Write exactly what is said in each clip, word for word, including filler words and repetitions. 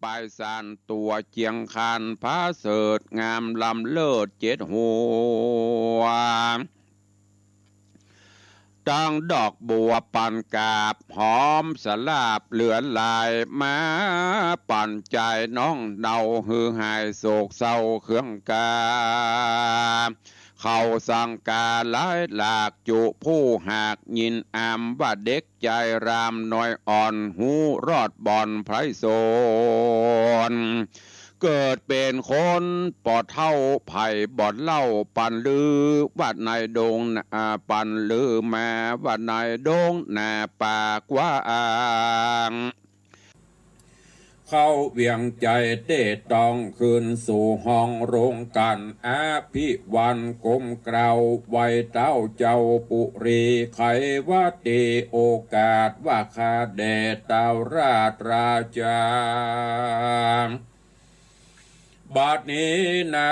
ไปสานตั๋วเจียงคานประเสริฐงามล้ำเลิศเจ็ดหัว ตังดอกบัวปันกาบหอมสลาบเหลือหลาย มาปันใจ๋น้องเนาหื้อหายโศกเศร้าเคืองกา เขาสังกาหลายหลากจุผู้หาก ยินอามว่าเด็กใจ๋รามน้อยอ่อน ฮู้รอดบ่อนไพศาล เกิดเป๋นคนปอเฒ่าไผบ่เล่า ปันลือว่าในดงนา อ่า ปันลือมาว่าในดงนาป่ากว้าง เข้าเวียงใจ๋เต๊ต้องขึ้นสู่ห้องโรงก๋าน อภิวันก้มเกล้าไหว้เต๊าเจ้าปุรี ไขว่าเตโอกาสว่าข้าแด่เต๊าราชราชา บัดนี้นา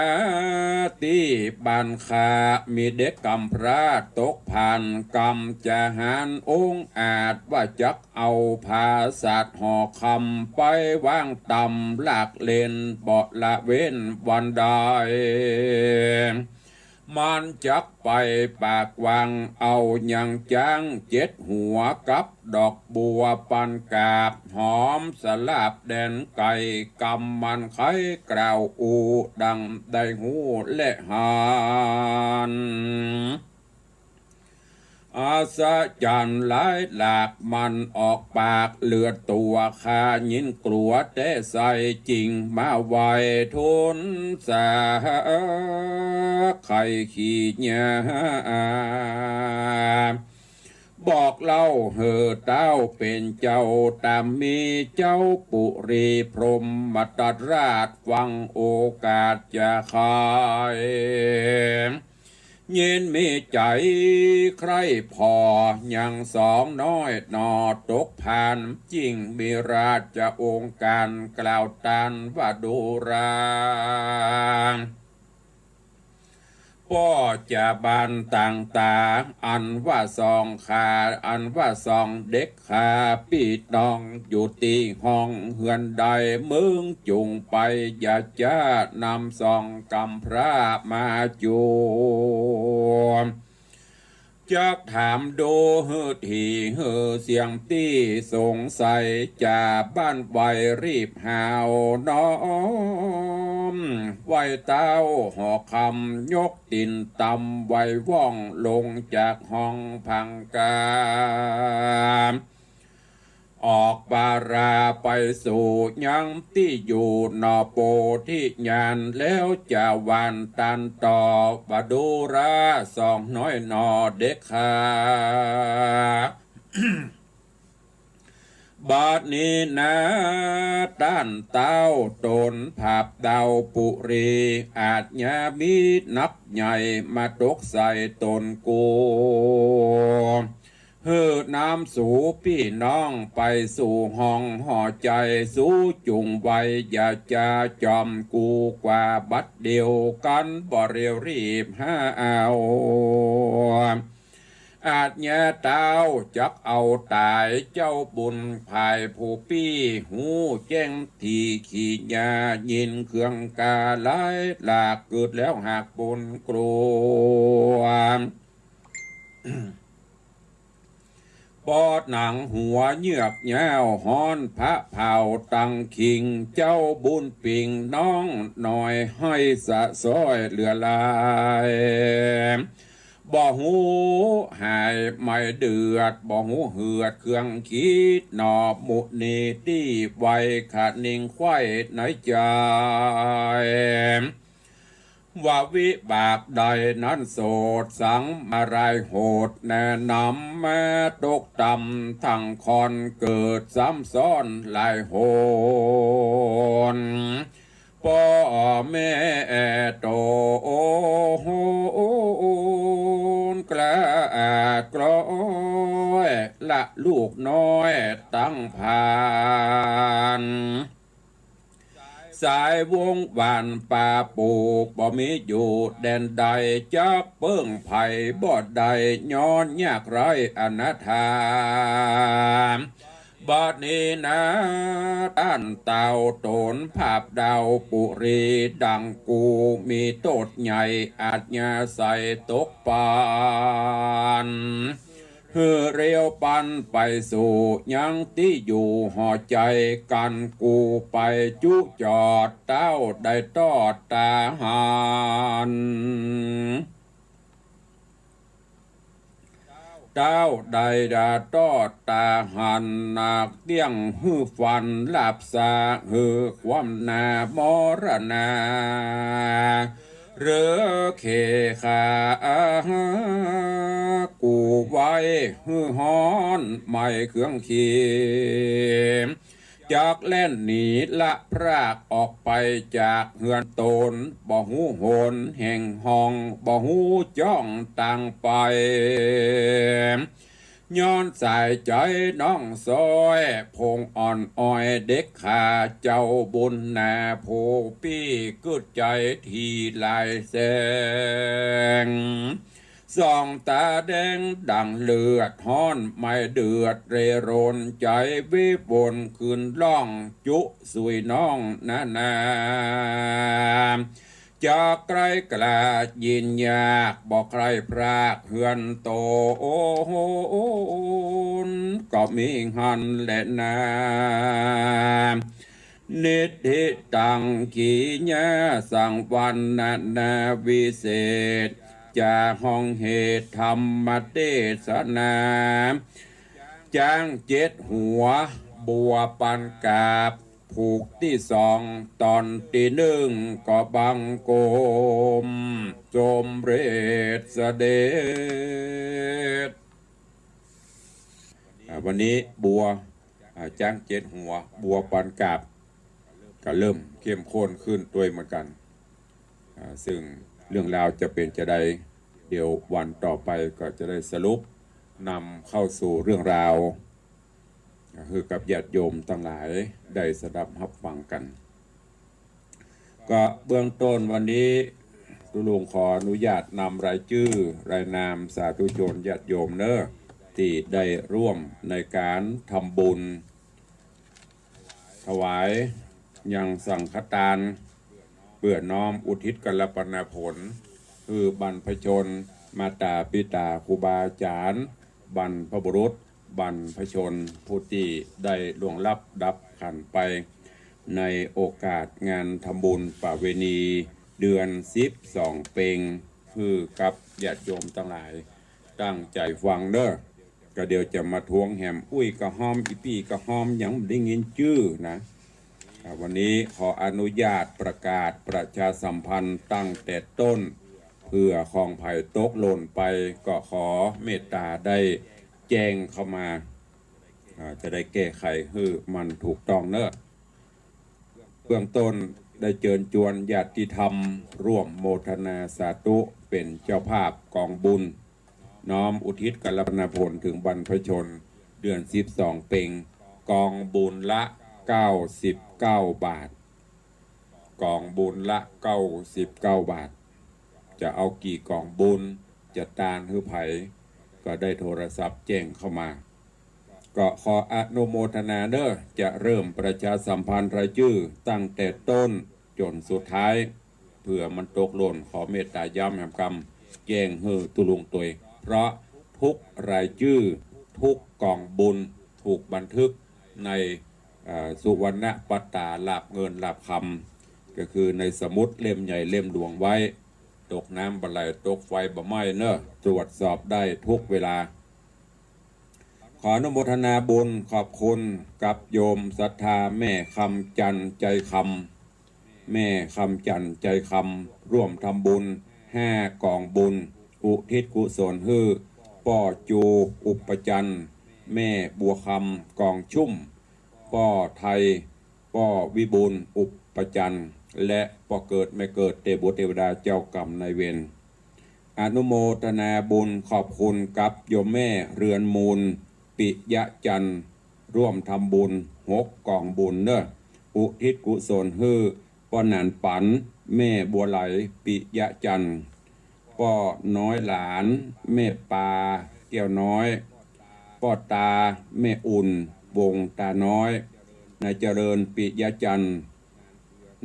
ตี้บ้านข้ามีเด็กก๋ำพร้าตกพราน กำจะหารองอาจว่าจักเอาผาสัตว์ห่อคำไปวางต๋ามลากเล่นบ่ละเว้นวันใด มันจักไปปากวังเอายังจ๊างเจ็ดหัวกับดอกบัวปันกาบหอมสลาบแดนไก๋ กำมันไขกล่าวอู้ดังได้ฮู้และหัน อัศจรรย์หลายหลากมันออกปากเหลือตั๋ว ข้ายินกลัวแต๊ใส่จึงมาไหว้ทูลสา ไขขี้เยียะ บอกเล่าหื้อเต๊าเป๋นเจ้าต๋ามมีเจ้าปุรีพรหมทัตราชฟังโอกาสจะไข ยินมีใจ๋ใคร่ผ่อยังสองน้อยหน่อตกพราน จึงมีราชองค์ก๋านกล่าวต้านว่าดูรา ป้อจะบานต่างต๋า อันว่าสองข้า อันว่าสองเด็กข้า ปี้น้องอยู่ตี้ห้องเฮือนใด มึงจุ่งไปอย่าจ๊านำสองก๋ำพร้ามาจวบ จักถามดูหื้อถี่หื้อเสี้ยงตี้สงสัย จ่าบ้านไวรีบหาวน้อม ไหว้เต๊าห่อคำยกตี๋นต่ำไหว้ว่องลงจากห้องพังกา ออกบาราไปสู่ยังตี้อยู่หน่อโพธิญาณ แล้วจะหว่านต้านต่อว่าดูราสองน้อยหน่อเด็กข้า บัดนี้นา ต้านเต๊าต๋นผาบดาวปุรี อาจจะมีนักใหญ่มาตกใส่ต๋นกู หื้อนำสูปี้น้องไปสู่ห้องห่อใจ๋ สูจุ่งไวอย่าจะจอมกูกว่าบัดเดียวกั๋น บ่เร็วรีบหาเอา อาจจะเต๊าจักเอาต๋าย เจ้าบุญภายผู้ปี้ฮู้แจ้งถี่ขี้เยียะ ยินเคืองกาหลายหลาก กึ๊ดแล้วหากบุญกลัว ปอดหนังหัวเยือกย้าวฮ้อน พระเผาตังคิง เจ้าบุญปิงน้องน้อย ให้สะซ้อยเหลือหลาย บ่ฮู้หายไม่เดือด บ่ฮู้เหือดเครื่องคิดหนอ มุนีตี้ไวคะนิงไขว้ในใจ๋ ว่าวิบากใดนั้นโสดสังมาลายโหด แนะนำมาตกต่ำทั้งคอน เกิดซ้ำซ้อนหลายหน ป้อแม่โตนกล้าอาดกล้อยละลูกน้อยตังพราน สายวงศ์หว่านป่าปลูก บ่มีอยู่แดนใด จักเปิ้งไผบ่ได้ ย้อนยากไร้อนาถา บัดนี้นา ต้านเต้าต๋นภาพดาวปุรี ดังกูมีโต้ษใหญ่ อัธยาศัยตกปัน หื้อเลี้ยวปันไปสู่ยังตี้อยู่หอใจ๋กั๋น กูไปจุจอด เต้าได้ตอดต๋าหัน เต้าได้ตอดต๋าหัน หนักเตี้ยงหื้อฟัน ลาบสาหื้อความหน้ามรณา หรือเคฆ่ากูไว้หื้อฮ้อนไหม้เครื่องขี จักแล่นหนีละพรากออกไปจากเฮือนต๋น บ่ฮู้หนแห่งห้อง บ่ฮู้จ้องตางไป ย้อนสายใจ๋น้องซอย พงอ่อนอ้อยเด็กข้าเจ้าบุญนา ผู้ปี้กึ๊ดใจ๋ทีหลายแสง ส่องต๋าแดงดั่งเลือด ฮ้อนไหม้เดือดเร่ร่น ใจ๋วิวนขึ้นร้อง จุสุยน้องนานา จักใคร่กล้ายินยาก บ่ใคร่พรากเฮือนต๋น ก็มีหั้นแลนา นิทธิตัง ขีญา สังวรรณนาวิเศษ จาห้องเหตุธรรมเตสนา จ๊างเจ็ดหัว บัวปันกาบ ผูกตี้สอง ต๋อนตี้นึ่ง ก็บังคมสมเร็จเสด็จ อ่า วันนี้บัว อ่า จ๊างเจ็ดหัว บัวปันกาบ ก็เริ่มเข้มข้นขึ้นตวยเหมือนกั๋น อ่า ซึ่งเรื่องราวจะเป๋นจาใด เดี๋ยววันต่อไปก็จะได้สรุปนำเข้าสู่เรื่องราว อ่า หื้อกับญาติโยมตังหลายได้สดับฮับฟังกั๋น ก็เบื้องต้นวันนี้ตุ๊ลุงขออนุญาตนำรายจื้อรายนามสาธุชนญาติโยมเนอะ ตี้ได้ร่วมในก๋านทำบุญ ถวายยังสังฆตาน เปื้อน้อมอุทิศกัลปนาผล หื้อบรรพชน มาต๋าปิต๋าครูบาอาจ๋ารย์ บรรพบุรุษ บรรพชน ผู้ตี้ได้ล่วงลับดับขันธ์ไป ในโอกาสงานทำบุญประเวณีเดือนสิบสองเป็ง หื้อกับญาติโยมตังหลายตั้งใจ๋ฟังเนอะ ก็เดี๋ยวจะมาทวงแหม อุ๊ยกะฮ้อม อี่ปี้กะฮ้อม ยังบ่ได้ยินจื้อนะ อ่า วันนี้ขออนุญาตประกาศประชาสัมพันธ์ตั้งแต่ต้น เผื่อของใผตกหล่นไป ก็ขอเมตต๋าได้แจ้งเข้ามา อ่า จะได้แก้ไขหื้อมันถูกต้องเนอะ เบื้องต้นได้เจิญจวนญาติธรรมร่วมโมทนาสาธุเป๋นเจ้าภาพกองบุญ น้อมอุทิศกัลปนาผลเถิงบรรพชน เดือนสิบสองเป็ง กองบุญละเก้าสิบเก้าบาท กองบุญละเก้าสิบเก้าบาท จะเอากี่กองบุญ จะตานหื้อใผ ก็ได้โทรศัพท์แจ้งเข้ามา ก็ขออนุโมทนาเนอะ จะเริ่มประชาสัมพันธ์รายจื้อตั้งแต่ต้นจ๋นสุดท้าย เผื่อมันตกหล่น ขอเมตต๋าย้ำแหมกำ แจ้งหื้อตุ๊ลุงตวย เพราะทุกรายจื้อ ทุกกองบุญ ถูกบันทึกใน เอ่อ สุวรรณปัตตา ลาบเงินลาบคำ ก็คือในสมุดเล่มใหญ่เล่มหลวงไว้ ตกน้ำบ่ไหล ตกไฟบ่ไหม้เนอะ ตรวจสอบได้ทุกเวลา ขออนุโมทนาบุญขอบคุณกับโยมศรัทธาแม่คำจันทร์ใจคำ แม่คำจันทร์ใจคำ ร่วมทำบุญห้ากองบุญ อุทิศกุศลหื้อป้อจูอุปจันทร์ แม่บัวคำกองชุ่ม ป้อไทย ป้อวิบูลย์อุปจันทร์ และป้อเกิดแม่เกิด เตบุตรเทวดาเจ้ากรรมนายเวร อนุโมทนาบุญขอบคุณกับโยมแม่เรือนมูล ปิยะจันทร์ ร่วมทำบุญหกกองบุญเนอะ อุทิศกุศลหื้อป้อหนานปัน แม่บัวไหล ปิยะจันทร์ ป้อน้อยหลาน แม่ปา แก้วน้อย ป้อตา แม่อุ่น วงศ์ต๋าน้อย นายเจริญ ปิยะจันทร์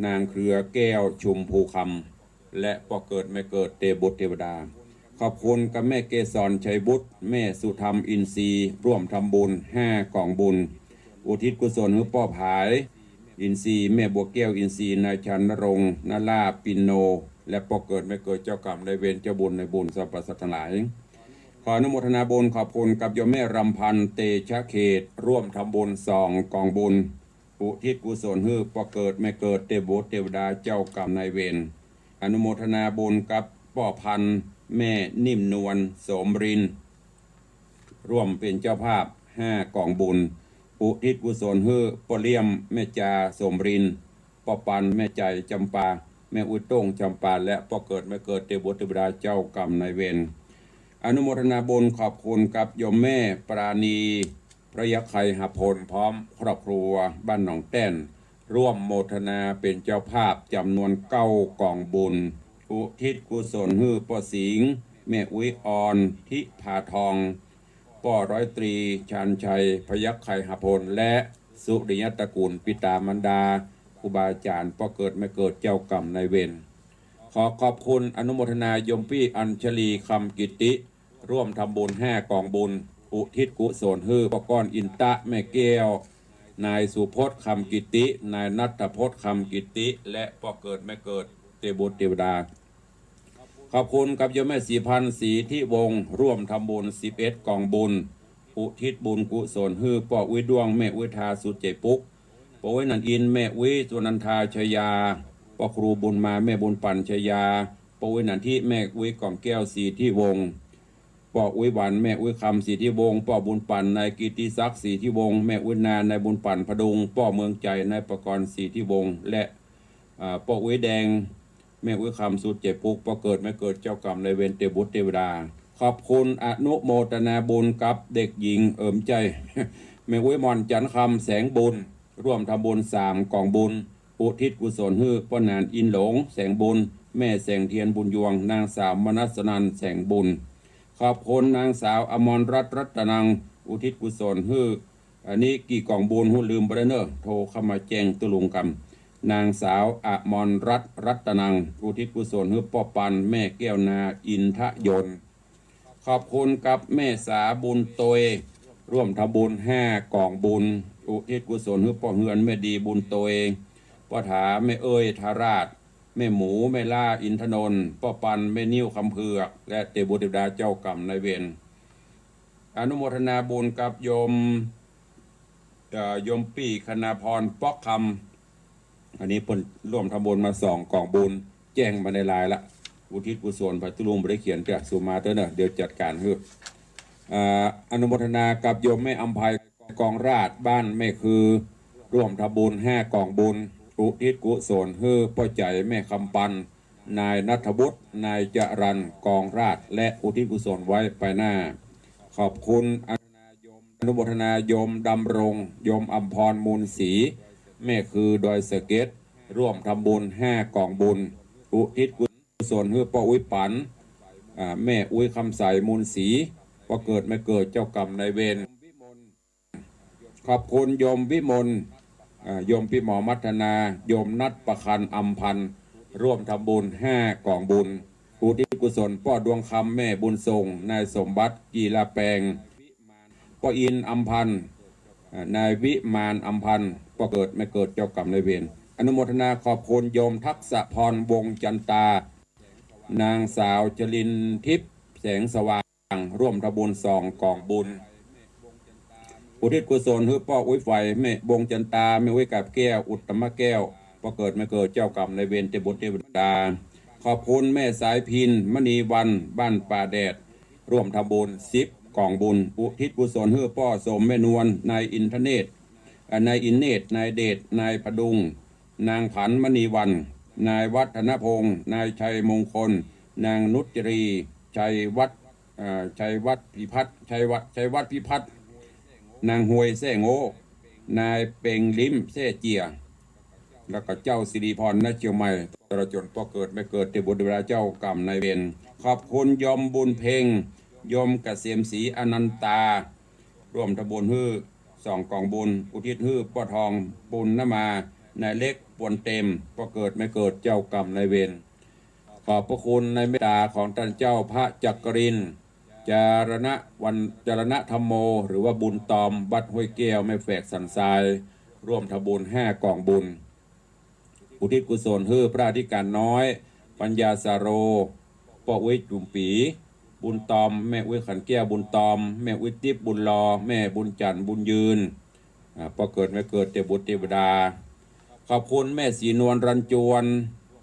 นางเครือแก้ว ชุมภูคำ และป้อเกิดแม่เกิดเตบุตรเตวดา ขอบคุณกับแม่เกสร ชัยบุตร แม่สุธรรม อินทรีย์ ร่วมทำบุญห้ากล่องบุญ อุทิศกุศลหื้อป้อผาย อินทรีย์ แม่บัวแก้ว อินทรีย์ นายชันนรงค์ นราปินโน และป้อเกิดแม่เกิดเจ้ากรรมนายเวร เจ้าบุญนายบุญสรรพสัตว์ทั้งหลาย ขออนุโมทนาบุญขอบคุณกับโยมแม่รำพันธ์ เตชะเขต ร่วมทำบุญสองกล่องบุญ อุทิศกุศลหื้อป้อเกิดแม่เกิดเตบุตรเตวดาเจ้ากรรมนายเวร อนุโมทนาบุญกับป้อพันธ์ แม่นิ่มนวล โสมรินทร์ ร่วมเป๋นเจ้าภาพห้ากล่องบุญ อุทิศกุศลหื้อป้อเลี่ยม แม่จา โสมรินทร์ ป้อปัน แม่ใจ๋ จำปา แม่อุ๊ยโต้ง จำปา และป้อเกิดแม่เกิดเตบุตรเตวดาเจ้ากรรมนายเวร อนุโมทนาบุญขอบคุณกับโยมแม่ปราณี พระยัคฆ์ไครหพล พร้อมครอบครัวบ้านหนองแต้น ร่วมโมทนาเป๋นเจ้าภาพจ๋ำนวนเก้ากล่องบุญ อุทิศกุศลหื้อป้อสิงห์ แม่อุ๊ยออน ทิพาทอง ป้อร้อยตรี ชาญชัย พยัคฆ์ไครหพล และสุริยะตระกูล ปิต๋ามารดา ครูบาอาจ๋ารย์ ป้อเกิดแม่เกิดเจ้ากรรมนายเวร ขอขอบคุณอนุโมทนาโยมปี้อัญชลี คำกิตติ ร่วมทำบุญห้ากล่องบุญ อุทิศกุศลหื้อป้อก้อน อินตะ แม่แก้ว นายสุพจน์ คำกิตติ นายณัฐพจน์ คำกิตติ และป้อเกิดแม่เกิดเตบุตรเตวดา ขอบคุณกับโยมแม่ศรีพันธ์ ศรีทิวงศ์ ร่วมทำบุญสิบเอ็ดกล่องบุญ อุทิศบุญกุศลหื้อป้ออุ๊ยด้วง แม่อุ๊ยทา สุดใจ๋ปุ๊ก ป้ออุ๊ยหนานอินทร์ แม่อุ๊ยสุนันทา ชยา ป้อครูบุญมา แม่บุญปั๋น ชยา ป้ออุ๊ยหนานทิ แม่อุ๊ยกล่อมแก้ว ศรีทิวงศ์ ป้ออุ๊ยหวัน แม่อุ๊ยคำ ศรีทิวงศ์ ป้อบุญปั๋น นายกิตติศักดิ์ ศรีทิวงศ์ แม่อุ๊ยนา นายบุญปั๋น ผดุง ป้อเมืองใจ๋ นายประกรณ์ ศรีทิวงศ์ และ อ่า ป้ออุ๊ยแดง แม่อุ๊ยคำ สุดใจ๋ปุ๊ก ป้อเกิดแม่เกิดเจ้ากรรมนายเวรเตบุตรเตวดา ขอบคุณอนุโมทนาบุญกับเด็กหญิง เอิมใจ๋ แม่อุ๊ยหม่อน จันทร์คำ แสงบุญ ร่วมทำบุญสามกล่องบุญ อุทิศกุศลหื้อป้อหนานอินหลง แสงบุญ แม่แสงเทียน บุญยวง นางสาวมนัสนันท์ แสงบุญ ขอบคุณนางสาวอมรรัตน์ รัตนัง อุทิศกุศลหื้อ อันนี้กี่กล่องบุญหื้อลืมไปแล้วเน่อ โทรเข้ามาแจ้งตุ๊ลุงกำ นางสาวอมรรัตน์ รัตนัง อุทิศกุศลหื้อป้อปัน แม่แก้วนา อินทยนต์ ขอบคุณกับแม่สา บุญโตย ร่วมทำบุญห้ากล่องบุญ อุทิศกุศลหื้อป้อเฮือน แม่ดี บุญโตย ป้อถา แม่เอ้ย ทาราช แม่หมู แม่ล่า อินทนนท์ ป้อปัน แม่นิ้ว คำเผือก และเตบุตรเตวดาเจ้ากรรมนายเวร อนุโมทนาบุญกับโยม เอ่อ โยมปี้ คณาพร ป๊อกคำ อันนี้เปิ้นร่วมทำบุญมาสองกล่องบุญ แจ้งมาในไลน์ละ อุทิศกุศล พระตุ๊ลุงบ่ได้เขียน แต่สู่มาเต๊อะเน่อ เดี๋ยวจัดก๋านหื้อ อ่า อนุโมทนากับโยมแม่อำไพ กองราช บ้านแม่คือ ร่วมทำบุญห้ากล่องบุญ อุทิศกุศลหื้อป้อใจ๋ แม่คำปัน นายณัฐวุฒิ นายจรัญ กองราช และอุทิศกุศลไว้ไปหน้า ขอบคุณอนุโมทนาโยมดำรง โยมอำพร มูลศรี แม่คือดอยสะเก็ด ร่วมทำบุญห้ากล่องบุญ อุทิศกุศลหื้อป้ออุ๊ยปั๋น อ่า แม่อุ๊ยคำใส มูลศรี ป้อเกิดแม่เกิดเจ้ากรรมนายเวร ขอบคุณโยมวิมล อ่า โยมปี้หมอมัทนา โยมนัทประคัน อำพันธ์ ร่วมทำบุญห้ากล่องบุญ อุทิศกุศลป้อดวงคำ แม่บุญส่ง นายสมบัติ กีฬาแปง ป้ออิน อำพันธ์ อ่า นายวิมาน อำพันธ์ ป้อเกิดแม่เกิดเจ้ากรรมนายเวร อนุโมทนาขอบคุณโยมทักษะพร วงศ์จันตา นางสาวจรินทิพย์ แสงสว่าง ร่วมทำบุญสองกล่องบุญ อุทิศกุศลหื้อป้ออุ๊ยไฝ แม่วงศ์จันตา แม่อุ๊ยกาบแก้ว อุตตมะแก้ว ป้อเกิดแม่เกิดเจ้ากรรมนายเวรเตบุตรเตวดา ขอบคุณแม่สายพิน มณีวรรณ บ้านป่าแดด ร่วมทำบุญสิบกล่องบุญ อุทิศกุศลหื้อป้อสม แม่นวล นายอินทเนตร อ่านายอินเนตร นายเดช นายผดุง นางผัน มณีวรรณ นายวัฒนพงษ์ นายชัยมงคล นางนุชจรี ชัยวัฒน์ เอ่อ ชัยวัฒน์พิพัฒน์ ชัยวัฒน์ ชัยวัฒน์พิพัฒน์ นางฮวยแซ่โง่ นายเปงลิ้มแซ่เจีย แล้วก็เจ้าสิริพร ณ เชียงใหม่ ตลอดจ๋นป้อเกิดแม่เกิดเตบุตรเตวดาเจ้ากรรมนายเวร ขอบคุณโยมบุญเพ็ง โยมเกษมศรี อนันตา ร่วมทำบุญหื้อ สองก๋องบุญ อุทิศหื้อป้อทองปุณณมา นายเล็ก ปวนเต็ม ป้อเกิดแม่เกิดเจ้ากรรมนายเวร ขอบพระคุณในเมตตาของต้านเจ้าพระจักรินทร์ จารณะวัน จารณะธัมโม หรือว่าบุญตอม วัดห้วยแก้ว แม่แฝกสันทราย ร่วมทำบุญห้าก๋องบุญ อุทิศกุศลหื้อพระอธิการน้อย ปัญญาสาโร ป้ออุ๊ยจุ๋มปี๋ บุญตอม แม่อุ๊ยขันแก้ว บุญตอม แม่อุ๊ยติ๊บ บุญลอ แม่บุญจันทร์ บุญยืน อ่า ป้อเกิดแม่เกิดเตวบุตรเตวดา ขอบคุณแม่ศรีนวล รัญจวน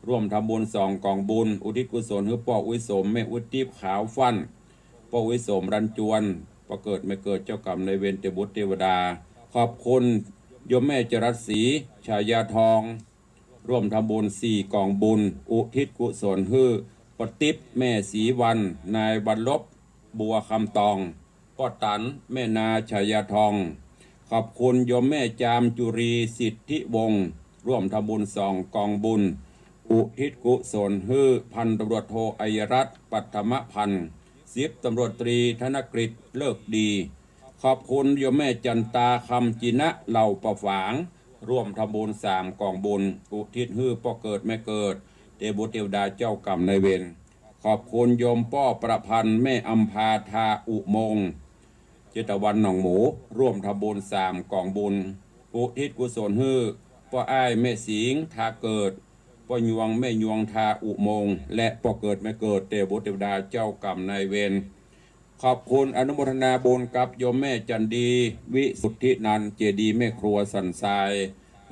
ร่วมทำบุญสองก๋องบุญ อุทิศกุศลหื้อป้ออุ๊ยสม แม่อุ๊ยติ๊บ ขาวฟั่น ป้ออุ๊ยสม รัญจวน ป้อเกิดแม่เกิดเจ้ากรรมนายเวรเตวบุตรเตวดา ขอบคุณโยมแม่จรัสศรี ฉายาทอง ร่วมทำบุญสี่ก๋องบุญ อุทิศกุศลหื้อป้อติ๊บ แม่ศรีวรรณ นายวันลบ บัวคำตอง ป้อตัน แม่นา ฉายาทอง ขอบคุณโยมแม่จามจุรี สิทธิวงศ์ ร่วมทำบุญสองก๋องบุญ อุทิศกุศลหื้อพันตำรวจโท อัยยรัตน์ ปัทมพันธ์ สิบตำรวจตรี ธนกฤษ เลิกดี ขอบคุณโยมแม่จันตา คำจินะ เหล่าป่าฝาง ร่วมทำบุญสามก๋องบุญ อุทิศหื้อป้อเกิดแม่เกิด เตวบุตรเตวดาเจ้ากรรมนายเวร ขอบคุณโยมป้อประพันธ์ แม่อำภา ทาอุโมงค์ เจตวันหนองหมู ร่วมทำบุญสามก๋องบุญ อุทิศกุศลหื้อป้ออ้ายแม่สิงห์ ทาเกิด ป้อยวงแม่ยวง ทาอุโมงค์ และป้อเกิดแม่เกิด เตวบุตรเตวดาเจ้ากรรมนายเวร ขอบคุณอนุโมทนาบุญกับโยมแม่จันดี วิสุทธินันท์ เจดีย์แม่ครัวสันทราย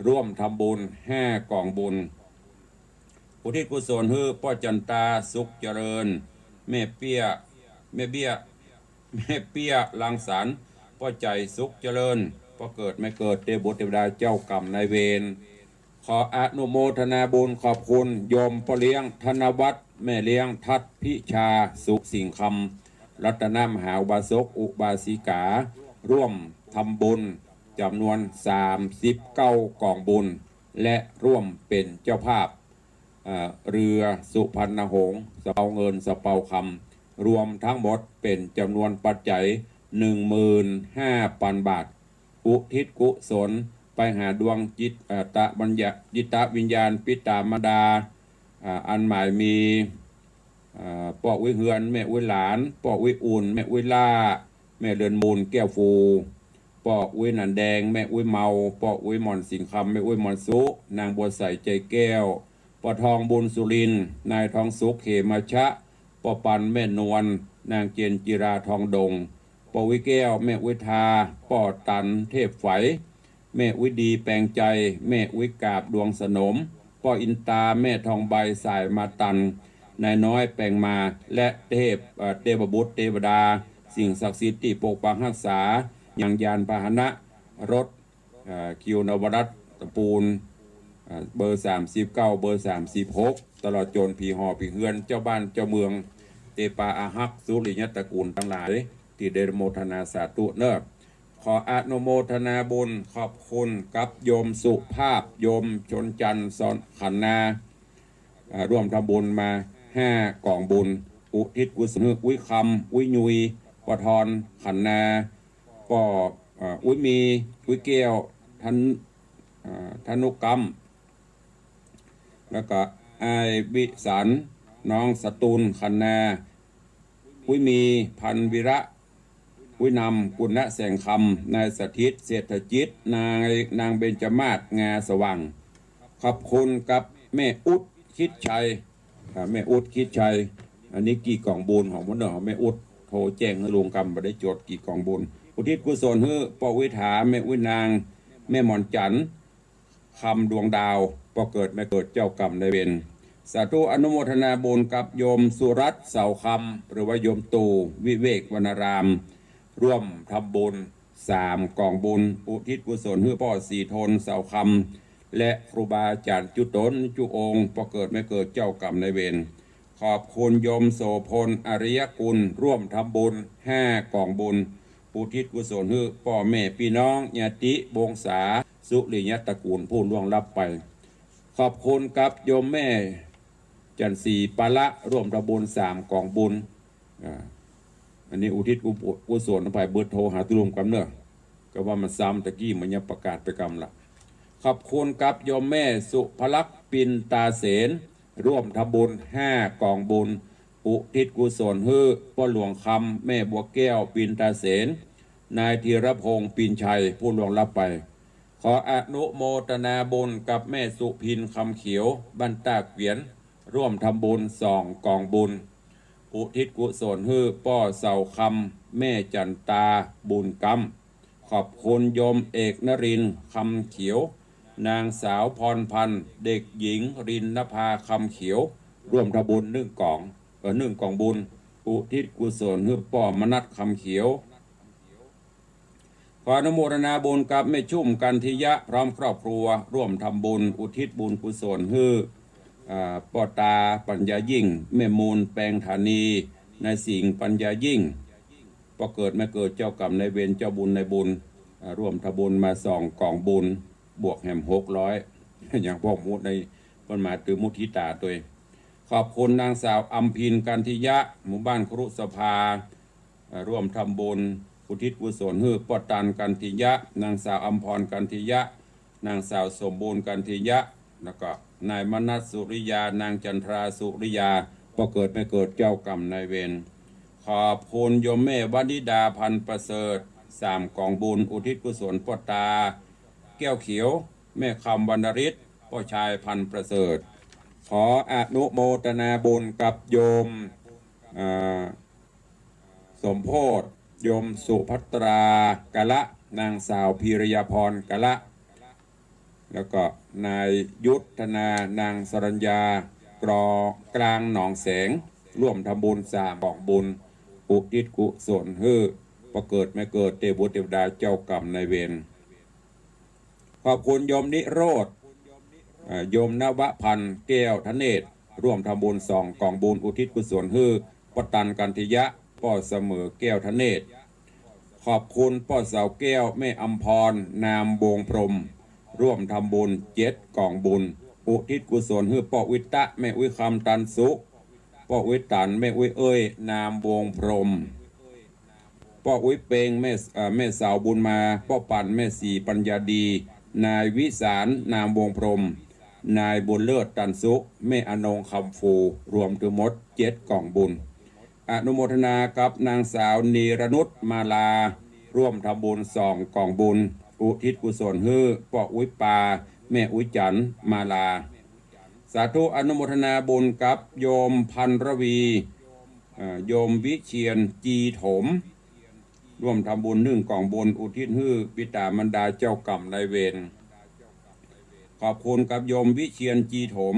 ร่วมทำบุญห้าก๋องบุญ อุทิศกุศลหื้อป้อจันตา สุขเจริญ แม่เปี้ย แม่เบี้ย แม่เปี้ย รังสรรค์ ป้อใจ๋ สุขเจริญ ป้อเกิดแม่เกิด เตวบุตรเตวดาเจ้ากรรมนายเวร ขออนุโมทนาบุญขอบคุณโยมป้อเลี้ยง ธนวัฒน์ แม่เลี้ยง ทัศน์พิชา สุขสิงห์คำ รัตนมหาอุบาสกอุบาสิกา ร่วมทำบุญจ๋ำนวนสามสิบเก้าก๋องบุญ และร่วมเป๋นเจ้าภาพ เอ่อ เฮือสุพรรณหงส์ สะเปาเงิน สะเปาคำ รวมทั้งหมดเป๋นจ๋ำนวนปัจจัย หนึ่งหมื่นห้าปันบาท อุทิศกุศลไปหาดวงจิต เอ่อ ตะวิญญา จิตวิญญาณปิต๋ามารดา อ่า อันหมายมี อ่า ป้ออุ๊ยเฮือน แม่อุ๊ยหลาน ป้ออุ๊ยอุ่น แม่อุ๊ยล่า แม่เรือนมูล แก้วฟู ป้ออุ๊ยหนานแดง แม่อุ๊ยเมา ป้ออุ๊ยหม่อนสิงห์คำ แม่อุ๊ยหม่อนสุ นางบัวใส ใจแก้ว ป้อทอง บุญสุรินทร์ นายทองสุข เขมาชะ ป้อปัน แม่นวล นางเจนจิรา ทองดง ป้ออุ๊ยแก้ว แม่อุ๊ยทา ป้อตัน เทพไฝ แม่อุ๊ยดี แปงใจ แม่อุ๊ยกาบ ดวงสนม ป้ออินตา แม่ทองใบ สายมาตัน นายน้อย แปงมา และเทพ เอ่อ เตวบุตรเตวดา สิ่งศักดิ์สิทธิ์ตี้ปกปักฮักษา ยังยานพาหนะ รถ เอ่อ คิวนวรัตน์ ตะปูน เอ่อ เบอร์สามสิบเก้า เบอร์สามสิบหก ตลอดจ๋นผีห่อผีเฮือน เจ้าบ้านเจ้าเมือง เตปาอาฮัก สุริยะตระกูลตังหลาย ตี้ได้อนุโมทนาสาธุเน่อ ขออนุโมทนาบุญขอบคุณกับโยมสุภาพ โยมชนจันทร์ สอนขันนา อ่า ร่วมทำบุญมาห้าก๋องบุญ อุทิศกุศลหื้ออุ๊ยคำ อุ๊ยยุย ป้อทอน ขันนา ป้อ อ่า อุ๊ยมี อุ๊ยแก้ว ทัน อ่า ธนุกรรม แล้วก็อ้ายวิสาร น้องสตูล ขันนา อุ๊ยมี พันวีระ อุ๊ยนำ ปุณณะแสงคำ นายสถิต เศรษฐจิต นาย นางเบญจมาศ งาสว่าง ขอบคุณกับแม่อุ๊ด คิดชัย อ่า แม่อุ๊ด คิดชัย อันนี้กี่ก๋องบุญของมันเนาะ แม่อุ๊ด โทรแจ้งหื้อลุงกำบ่ได้จด กี่ก๋องบุญ อุทิศกุศลหื้อป้ออุ๊ยถา แม่อุ๊ยนาง แม่หมอนจันทร์ คำดวงดาว ป้อเกิดแม่เกิดเจ้ากรรมนายเวร สาธุอนุโมทนาบุญกับโยมสุรัตน์ เสาคำ หรือว่าโยมตู่ วิเวกวรรณาราม ร่วมทำบุญสามก๋องบุญ อุทิศกุศลหื้อป้อศรีทน เสาคำ และครูบาอาจ๋ารย์จุ๊ต๋นจุ๊องค์ ป้อเกิดแม่เกิดเจ้ากรรมนายเวร ขอบคุณโยมโสภณ อริยกุล ร่วมทำบุญห้าก๋องบุญ อุทิศกุศลหื้อป้อแม่ปี้น้อง ญาติวงศา สุริยะตระกูลผู้ล่วงลับไป ขอบคุณกับโยมแม่จันทร์ศรีปาละ ร่วมทำบุญสามก๋องบุญ อ่า อันนี้อุทิศกุ กุศลไป เบอร์โทรหาตี้ลุงกำเน่อ ก แต่ว่ามันซ้ำตะกี้ มันยังประกาศไปกำละ ขอบคุณกับโยมแม่สุภลักษณ์ ปินตาเสน ร่วมทำบุญห้ากองบุญ อุทิศกุศลหื้อป้อหลวงคำ แม่บัวแก้ว ปินตาเสน นายธีรพงษ์ ปินชัย ผู้ล่วงลับไป ขออนุโมทนาบุญกับแม่สุพิน คำเขียว บ้านต้าเกวียน ร่วมทำบุญสองกองบุญ อุทิศกุศลหื้อป้อเสาคำ แม่จันตา บุญกำ ขอบคุณโยมเอกนรินทร์ คำเขียว นางสาวพรพันธ์ เด็กหญิงรินนภา คำเขียว ร่วมทำบุญนึ่งกอง เอ่อ นึ่งกองบุญ อุทิศกุศลหื้อป้อมนัส คำเขียว ขออนุโมทนาบุญกับแม่ชุ่ม กันทิยะ พร้อมครอบครัว ร่วมทำบุญอุทิศบุญกุศลหื้อ อ่า ป้อตาปัญญายิ่ง แม่มูล แปงธานี นายสิงห์ ปัญญายิ่ง ป้อเกิดแม่เกิด เจ้ากรรมนายเวร เจ้าบุญนายบุญ อ่า ร่วมทำบุญมาสองกองบุญ บวกแหมหกร้อย อย่างพวกมุดใน เปิ้นมาตื้อมุทิตาตวย ขอบคุณนางสาวอำพิน กันทิยะ หมู่บ้านครุสภา เอ่อ ร่วมทำบุญอุทิศกุศลหื้อป้อตัน กันทิยะ นางสาวอำพร กันทิยะ นางสาวสมบูรณ์ กันทิยะ แล้วก็นายมนัสสุริยา นางจันทราสุริยา ป้อเกิดแม่เกิด เจ้ากรรมนายเวร ขอบคุณโยมแม่วนิดา พันประเสริฐ สามกองบุญ อุทิศกุศลป้อตา แก้วเขียว แม่คำวรรณฤทธิ์ ป้อชาย พันประเสริฐ ขออนุโมทนาบุญกับโยม อ่า สมโพธิ โยมสุภัตรา กะละ นางสาวพีรยาพร กะละ แล้วก็นายยุทธนา นางสรัญญา กรอ กลางหนองแสง ร่วมทำบุญสามกองบุญ อุทิศกุศลหื้อป้อเกิดแม่เกิด เตวบุตรเตวดา เจ้ากรรมนายเวร ขอบคุณโยมนิโรธ เอ่อ โยมนวพันธ์ แก้วธเนศ ร่วมทำบุญสองกองบุญ อุทิศกุศลหื้อป้อตัน กันทิยะ ป้อเสมอ แก้วธเนศ ขอบคุณป้อเสาแก้ว แม่อำพร นามวงพรหม ร่วมทำบุญเจ็ดกองบุญ อุทิศกุศลหื้อป้ออุ๊ยตะ แม่อุ๊ยคำ ตันสุ ป้ออุ๊ยตัน แม่อุ๊ยเอ้ย นามวงพรหม ป้ออุ๊ยเปง แม่ เอ่อ แม่สาวบุญมา ป้อปัน แม่ศรีปัญญาดี นายวิสาร นามวงพรหม นายบุญเลิศ ตันสุ แม่อนง คำฟู รวมทั้งหมดเจ็ดกองบุญ อนุโมทนากับนางสาวนีรนุช มาลา ร่วมทำบุญสองกองบุญ อุทิศกุศลหื้อป้ออุ๊ยปา แม่อุ๊ยจันทร์ มาลา สาธุอนุโมทนาบุญกับโยมพันรวี เอ่อ โยมวิเชียร จีโถม ร่วมทำบุญนึ่งกองบุญ อุทิศหื้อปิตามารดา เจ้ากรรมนายเวร ขอบคุณกับโยมวิเชียร จีโถม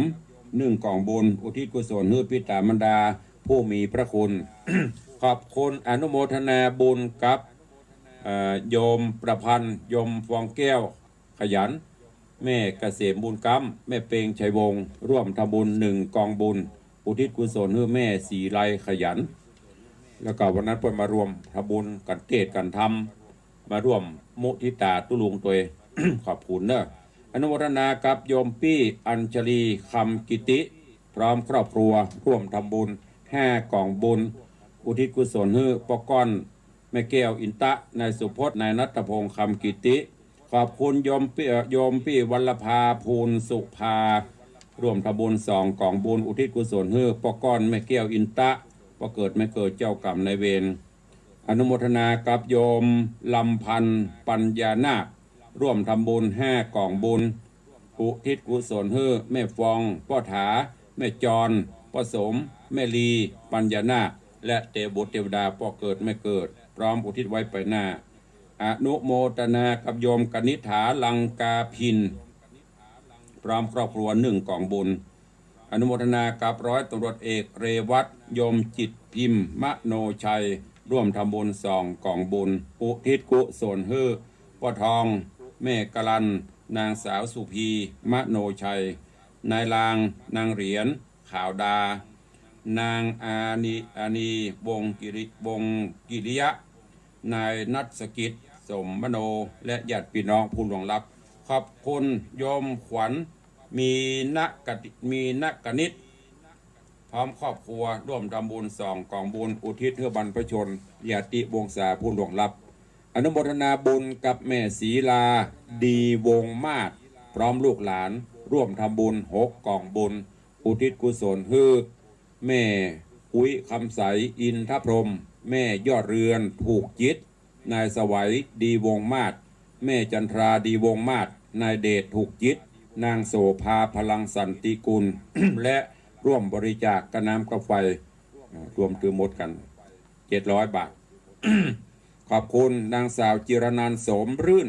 นึ่งกองบุญ อุทิศกุศลหื้อปิตามารดา ผู้มีพระคุณ ขอบคุณอนุโมทนาบุญกับ เอ่อ โยมประพันธ์ โยมฟองแก้ว ขยัน แม่เกษมบุญกำ แม่เปงชัยวงศ์ ร่วมทำบุญนึ่งกองบุญ อุทิศกุศลหื้อแม่ศรีไลขยัน แล้วก็วันนั้นเปิ้นมาร่วมทำบุญกั๋นเตศน์กั๋นธรรม มาร่วมมุทิตาตุ๊ลุงตวย ขอบคุณเนอะ อนุโมทนากับโยมปี้อัญชลี คำกิติ พร้อมครอบครัว ร่วมทำบุญห้ากองบุญ อุทิศกุศลหื้อป้อก้อน แม่แก้ว อินตะ นายสุพจน์ นายณัฐพงษ์ คำกิติ ขอบคุณโยมปี้ เอ่อ โยมปี้วัลลภา ภูลสุภา ร่วมทำบุญสองกองบุญ อุทิศกุศลหื้อป้อก้อน แม่แก้ว อินตะ ป้อเกิดแม่เกิด เจ้ากรรมนายเวร อนุโมทนากับโยมลำพันธ์ ปัญญานาค ร่วมทำบุญห้ากองบุญ อุทิศกุศลหื้อแม่ฟอง ป้อถา แม่จร ป้อสม แม่ลี ปัญญานาค และเตวบุตรเตวดา ป้อเกิดแม่เกิด พร้อมอุทิศไว้ไปหน้า อนุโมทนากับโยมกนิษฐา ลังกาพิน พร้อมครอบครัวนึ่งกองบุญ อนุโมทนากับร้อยตำรวจเอกเรวัต ยมจิตพิมพ์ มโนชัย ร่วมทำบุญสองกองบุญ อุทิศกุศลหื้อป้อทอง แม่กลัน นางสาวสุพี มโนชัย นายลาง นางเหรียญ ขาวดา นางอานี อานี วงศ์กิริ วงศ์กิริยะ นายนัฐกิจ สมมโน และญาติพี่น้องผู้ล่วงลับ ขอบคุณโยมขวัญ มีนกติ มีนกนิษ พร้อมครอบครัวร่วมทำบุญสองกองบุญ อุทิศหื้อบรรพชน ญาติวงศาผู้ล่วงลับ อนุโมทนาบุญกับแม่ศรีลา ดีวงศ์มาศ พร้อมลูกหลาน ร่วมทำบุญหกกล่องบุญ อุทิศกุศลหื้อแม่อุ๊ยคำใส อินทพรหม แม่ยอดเรือน ถูกจิต นายสวัย ดีวงศ์มาศ แม่จันทรา ดีวงศ์มาศ นายเดช ถูกจิต นางโสภา พลังสันติกุล และร่วมบริจาคค่าน้ำค่าไฟ อ่า รวมทั้งหมดกั๋น เจ็ดร้อยบาท ขอบคุณนางสาวจิรนันท์ สมรื่น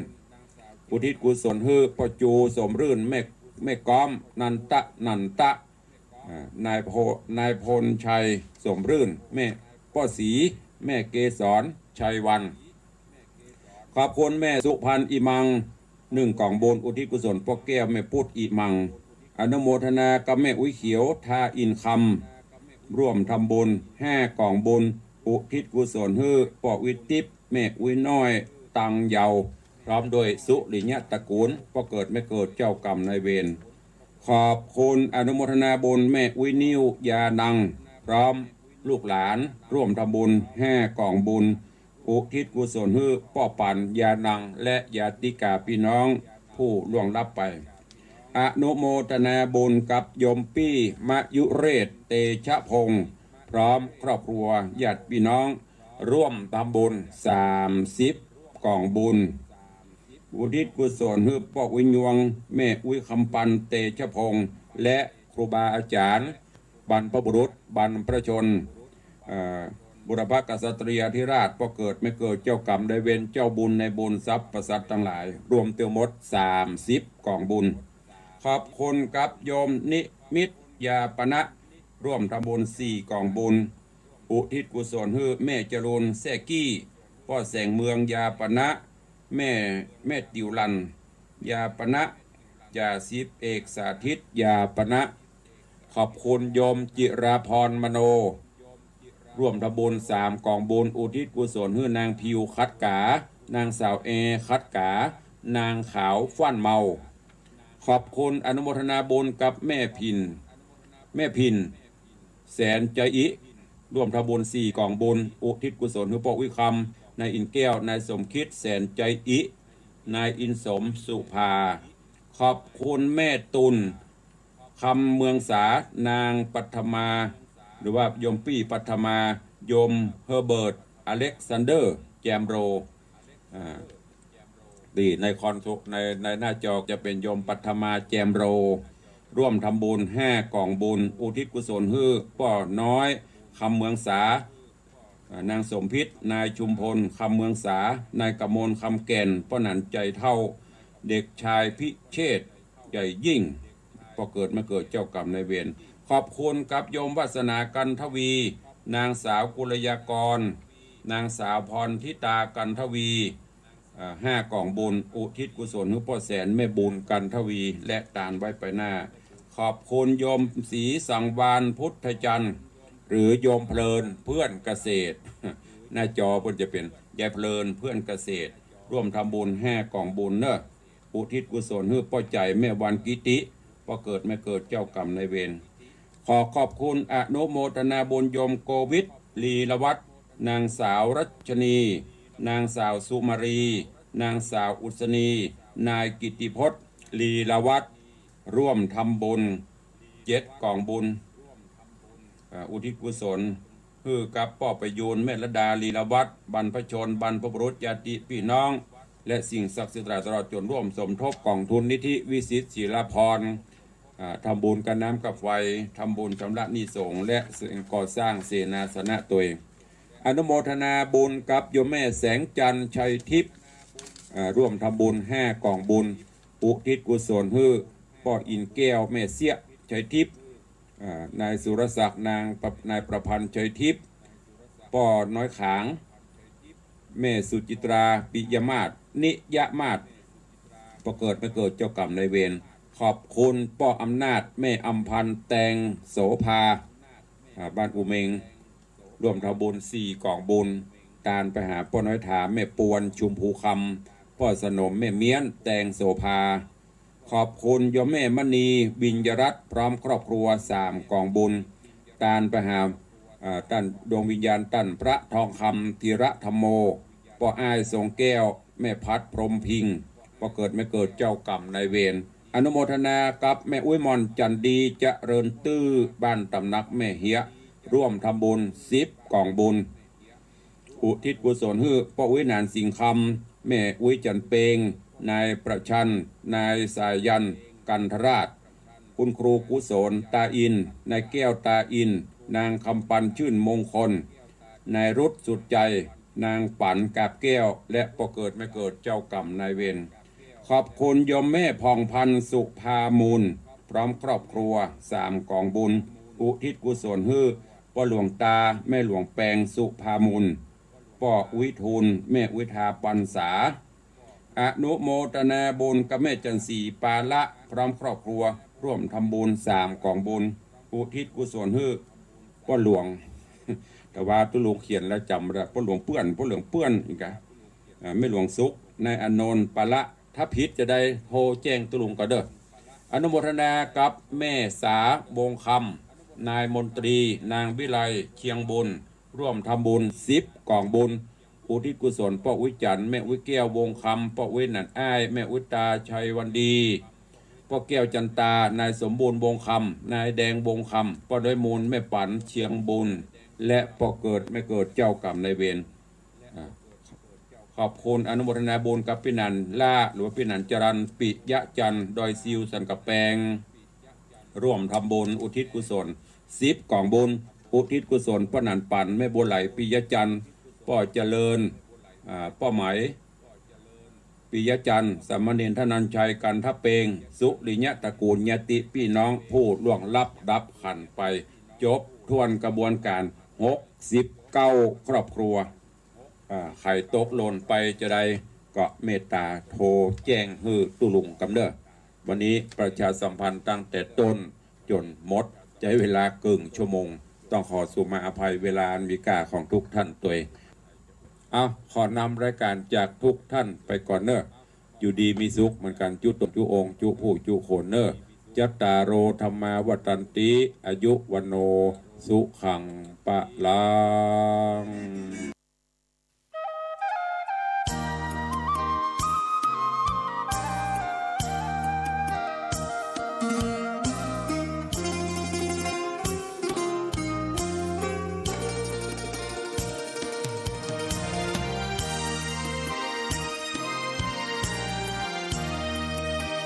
อุทิศกุศลหื้อป้อจู สมรื่น แม่ แม่ก้อม นันตะ นันตะ อ่า นายโพ นายพลชัย สมรื่น แม่ป้อศรี แม่เกสร ชัยวรรณ ขอบคุณแม่สุพรรณ อิมัง หนึ่งกล่องบุญ อุทิศกุศลป้อแก้ว แม่ปุ๊ด อิมัง อนุโมทนากับแม่อุ๊ยเขียว ทาอินคำ ร่วมทำบุญห้ากล่องบุญ อุทิศกุศลหื้อป้ออุ๊ยติ๊บ แม่อุ๊ยน้อย ตังเยาว์ พร้อมด้วยสุริยะตระกูล ป้อเกิดแม่เกิด เจ้ากรรมนายเวร ขอบคุณอนุโมทนาบุญแม่อุ๊ยนิ้ว ยานัง พร้อมลูกหลาน ร่วมทำบุญห้ากล่องบุญ อุทิศกุศลหื้อป้อปัน ยานัง และญาติกาพี่น้องผู้ล่วงลับไป อนุโมทนาบุญกับโยมปี้ มยุเรศ เตชะพงศ์ พร้อมครอบครัวญาติพี่น้อง ร่วมทำบุญสามสิบกล่องบุญ อุทิศกุศลหื้อป้ออุ๊ยยวง แม่อุ๊ยคำปัน เตชะพงศ์ และครูบาอาจ๋ารย์ บรรพบุรุษ บรรพชน เอ่อ บุรพกษัตริยาธิราช ป้อเกิดแม่เกิด เจ้ากรรมนายเวร เจ้าบุญนายบุญ สรรพสัตว์ตังหลาย รวมทั้งหมดสามสิบกล่องบุญ ขอบคุณกับโยมนิมิต ยาปณะ ร่วมทำบุญสี่กล่องบุญ อุทิศกุศลหื้อแม่จรูน แซ่กี้ ป้อแสงเมือง ยาปณะ แม่ แม่ติวลัน ยาปณะ จ่าสิบเอกสาธิต ยาปณะ ขอบคุณโยมจิราพร มโน ร่วมทำบุญสามกล่องบุญ อุทิศกุศลหื้อนางพิว ขัดก๋า นางสาวแอ ขัดก๋า นางขาว ฟั่นเมา ขอบคุณอนุโมทนาบุญกับแม่ผิ่น แม่ผิ่น แสนใจอิ ร่วมทำบุญสี่กล่องบุญ อุทิศกุศลหื้อป้ออุ๊ยคำ นายอินแก้ว นายสมคิด แสนใจอิ นายอินสม สุภา ขอบคุณแม่ตุ่น คำเมืองสา นางปัทมา หรือว่าโยมปี้ปัทมา โยมเฮอร์เบิร์ต อเล็กซานเดอร์ แจมโร อ่า นี่ในคอนโทร ใน ในหน้าจอจะเป็นโยมปัทมา แจมโร ร่วมทำบุญห้ากล่องบุญ อุทิศกุศลหื้อป้อน้อย คำเมืองสา อ่า นางสมพิษ นายชุมพล คำเมืองสา นายกมล คำแก่น ป้อหนัน ใจเฒ่า เด็กชายพิเชษ ใจยิ่ง ป้อเกิดแม่เกิด เจ้ากรรมนายเวร ขอบคุณกับโยมวาสนา กันทวี นางสาวกุลยากร นางสาวพรทิตา กันทวี อ่า ห้ากล่องบุญ อุทิศกุศลหื้อป้อแสน แม่บุญ กันทวี และตานไว้ไปหน้า ขอบคุณโยมศรีสังวาล พุทธจันทร์ หรือโยมเพลิน เพื่อนเกษตร หน้าจอเปิ้นจะเป็นยายเพลิน เพื่อนเกษตร ร่วมทำบุญห้ากล่องบุญเนอะ อุทิศกุศลหื้อป้อใจ๋ แม่วันกิติ ป้อเกิดแม่เกิด เจ้ากรรมนายเวร ขอขอบคุณอนุโมทนาบุญโยมโกวิท ลีลวัฒน์ นางสาวรัชนี นางสาวสุมารี นางสาวอุศนี นายกิติพจน์ ลีลวัฒน์ ร่วมทำบุญเจ็ดกล่องบุญ อ่า อุทิศกุศลหื้อกับป้อประยูร แม่ระดา ลีลวัฒน์ บรรพชน บรรพบุรุษ ญาติพี่น้อง และสิ่งศักดิ์สิทธิ์ตลอดจนร่วมสมทบกองทุนนิธิวิสิทธิ์ศิลาภรณ์ อ่า ทำบุญค่าน้ำค่าไฟ ทำบุญชำระหนี้สงฆ์ และก่อสร้างเสนาสนะตวย อนุโมทนาบุญกับโยมแม่แสงจันทร์ ชัยทิพย์ อ่า ร่วมทำบุญห้ากล่องบุญ อุทิศกุศลหื้อป้ออินแก้ว แม่เสี้ย ชัยทิพย์ อ่า นายสุรศักดิ์ นางประ นายประพันธ์ ชัยทิพย์ ป้อน้อยขาง แม่สุจิตรา ปิยมาศ นิยมาศ ป้อเกิดแม่เกิด เจ้ากรรมนายเวร ขอบคุณป้ออำนาจ แม่อำพันธ์ แตงโสภา อ่า บ้านอุเมง ร่วมทำบุญสี่กล่องบุญ ตานไปหาป้อน้อยถา แม่ปวน ชุมภูคำ ป้อสนม แม่เมี้ยน แตงโสภา ขอบคุณโยมแม่มณี วิญญรัตน์ พร้อมครอบครัวสามกล่องบุญ ตานไปหา อ่า ต้านดวงวิญญาณต้านพระทองคำ ธีระธัมโม ป้ออ้าย สงแก้ว แม่พัด พรหมพิงค์ ป้อเกิดแม่เกิดเจ้ากรรมนายเวร อนุโมทนากับแม่อุ๊ยหม่อน จันดี เจริญตื้อ บ้านตำหนักแม่เฮีย ร่วมทำบุญสิบก๋องบุญ อุทิศกุศลหื้อป้ออุ๊ยหนานสิงห์คำ แม่อุ๊ยจันเปง นายประชัน นายสายัน กันทราช คุณครูกุศลตาอิน นายแก้วตาอิน นางคำปันชื่นมงคล นายรุตสุดใจ นางปั๋นกาบแก้ว และป้อเกิดแม่เกิดเจ้ากรรมนายเวร ขอบคุณโยมแม่ผ่องพันธุ์ สุภามูล พร้อมครอบครัว สามก๋องบุญ อุทิศกุศลหื้อป้อหลวงตา แม่หลวงแปง สุภามูล ป้ออุ๊ยทูล แม่อุ๊ยทาปันสา อนุโมทนาบุญกับแม่จันทร์ศรี ปาละ พร้อมครอบครัว ร่วมทำบุญสามก๋องบุญ อุทิศกุศลหื้อป้อหลวง แต่ว่าตุ๊ลุงเขียนแล้วจ๋ำบ่ได้ ป้อหลวงเปื้อน ป้อหลวงเปื้อนอีกอะ อ่า แม่หลวงสุข นายอานนท์ ปาละ ถ้าผิดจะได้โทรแจ้งตุ๊ลุงก็เด้อ อนุโมทนากับแม่สา วงคำ นายมนตรี นางวิไล เชียงบุญ ร่วมทำบุญสิบก๋องบุญ อุทิศกุศลป้ออุ๊ยจันทร์ แม่อุ๊ยแก้ว วงคำ ป้ออุ๊ยหนานอ้าย แม่อุ๊ยตา ชัยวันดี ป้อแก้วจันตา นายสมบูรณ์ วงคำ นายแดง วงคำ ป้อน้อยมูล แม่ปั๋น เชียงบุญ และป้อเกิดแม่เกิดเจ้ากรรมนายเวร อ่า ขอบคุณอนุโมทนาบุญกับปี้หนานล้า หรือว่าปี้หนานจรัญ ปิยะจันทร์ ดอยซิว สันกำแปง ร่วมทำบุญอุทิศกุศลสิบก๋องบุญ อุทิศกุศลป้อหนานปั๋น แม่บัวไหล ปิยะจันทร์ ป้อเจริญ อ่า ป้อไหม ปิยะจันทร์ สามเณรธนัญชัย กันทะเปง สุริยะตระกูล ญาติปี้น้องผู้ล่วงลับดับขันธ์ไป จบถ้วนกระบวนการหกสิบเก้าครอบครัว อ่า ใผตกหล่นไปจาใดก็เมตตาโทรแจ้งหื้อตุ๊ลุงกำเด้อ วันนี้ประชาสัมพันธ์ตั้งแต่ต้นจ๋นหมด ใจ๊เวลาเกิ่งชั่วโมง ต้องขอสุมาอภัยเวลาอันมีค่าของทุกท่านตวย เอา ขอนำรายการจากทุกท่านไปก่อนเน้อ อยู่ดีมีสุขเหมือนกัน จุ๊ตนจุ๊องค์ จุ๊ผู้จุ๊คนเน้อ จัตตาโร ธัมมา วัฑฒันติ อายุ วัณโณ สุขัง พลัง